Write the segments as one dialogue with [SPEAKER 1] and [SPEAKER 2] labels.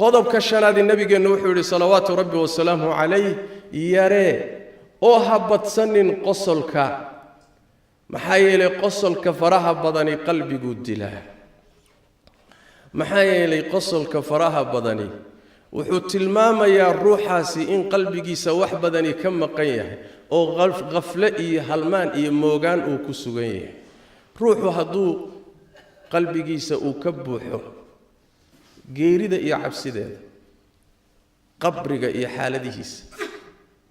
[SPEAKER 1] Qodobka shanaadi, nabigeennu wuxuu yidhi salawaatu rabbi wasalaamu calayh: yaree oo ha badsanin qosolka. Maxaa yeelay, qosolka faraha badani qalbiguu dilaa. Maxaa yeelay, qosolka faraha badani wuxuu tilmaamayaa ruuxaasi in qalbigiisa wax badani ka maqan yahay, oo khafle iyo halmaan iyo moogaan uu ku sugan yahay. Ruuxu hadduu qalbigiisa uu ka buuxo geerida iyo cabsideeda, qabriga iyo xaaladihiisa,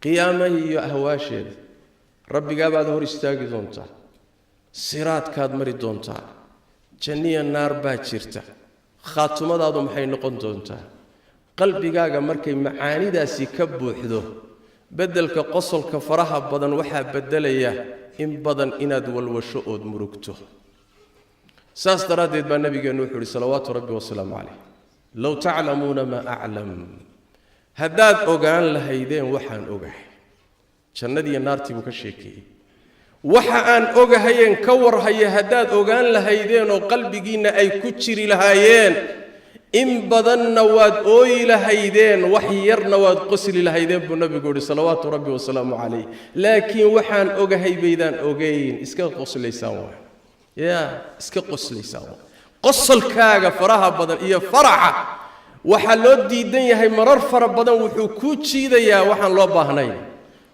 [SPEAKER 1] qiyaamaha iyo ahwaasheeda, rabbigaabaad hor istaagi doontaa, siraadkaad mari doontaa, janniya naar baa jirta, khaatumadaadu maxay noqon doontaa, qalbigaaga markay macaanidaasi ka buuxdo, beddelka qosolka faraha badan waxaa beddelaya in badan inaad walwasho ood murugto. Saas daraaddeed baa nabigeennu wuxuu uhi salawaatu rabbi wasalaamu calayh: "Low taclamuuna maa aclam", haddaad ogaan lahaydeen waxaan ogahay. Jannadiiyo naartii buu ka sheekeeyey. Waxa aan ogahayeen ka warhaya haddaad ogaan lahaydeen oo qalbigiinna ay ku jiri lahaayeen, in badanna waad ooyi lahaydeen, wax yarna waad qosli lahaydeen, buu nabigu yidhi salawaatu rabbi wasalaamu calayh. Laakiin waxaan ogahay baydaan ogayn, iska qoslaysaan waa yaa, iska qoslaysaan waa. Qosolkaaga faraha badan iyo faraca waxaa loo diidan yahay, marar fara badan wuxuu kuu jiidayaa waxaan loo baahnayn.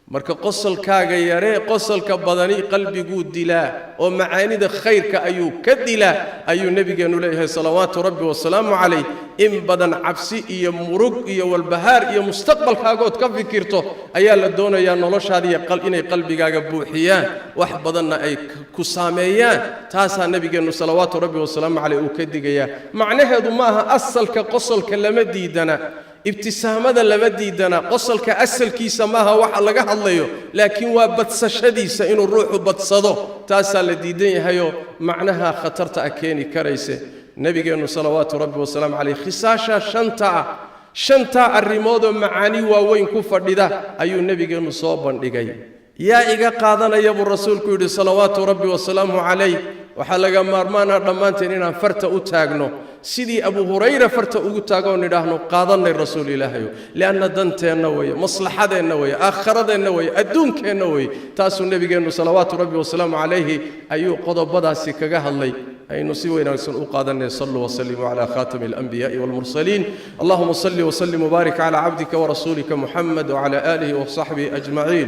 [SPEAKER 1] Marka qosolkaaga yaree. Qosolka badani qalbiguu dilaa oo macaanida khayrka ayuu ka dilaa, ayuu nebigeennu leeyahay salawaatu rabbi wasalaamu calayh. In badan cabsi iyo murug iyo walbahaar iyo mustaqbalkaagood ka fikirto ayaa la doonayaa, noloshaadiiyo inay qalbigaaga buuxiyaan, wax badanna ay ku saameeyaan. Taasaa nebigeennu salawaatu rabbi wasalaamu caleyh uu ka digayaa. Macnaheedu ma aha asalka qosolka lama diidana, ibtisaamada lama diidana, qosolka asalkiisa maaha waxa laga hadlayo, laakiin waa badsashadiisa. Inuu ruuxu badsado taasaa la diidan yahayoo macnaha khatarta ah keeni karayse. Nebigeennu salawaatu rabbi wasalaamu caleyh khisaasha shanta ah, shantaa arrimoodoo macaani waaweyn ku fadhida ayuu nebigeennu soo bandhigay. Yaa iga qaadanaya, buu rasuulku yidhi salawaatu rabbi wasalaamu calayh. Waxaa laga maarmaana dhammaanteen inaan farta u taagno sidii Abu Hurayra farta ugu taagoon nidhaahno: "Qaadanay, rasuul Ilaahayo", lianna danteenna weeye, maslaxadeenna weeye, aakhiradeenna weeye, adduunkeenna weeye. Taasuu nebigeennu salawaatu rabbi wasalaamu calayhi ayuu qodobadaasi kaga hadlay. Aynu si wanaagsan u qaadanay. Saluu wasalimuu cala khatami alanbiyaءi walmursaliin. Allahuma salli wslim wbaarik cala cabdika warasuulika Muxamed wcala aalihi wasaxbihi ajmaciin.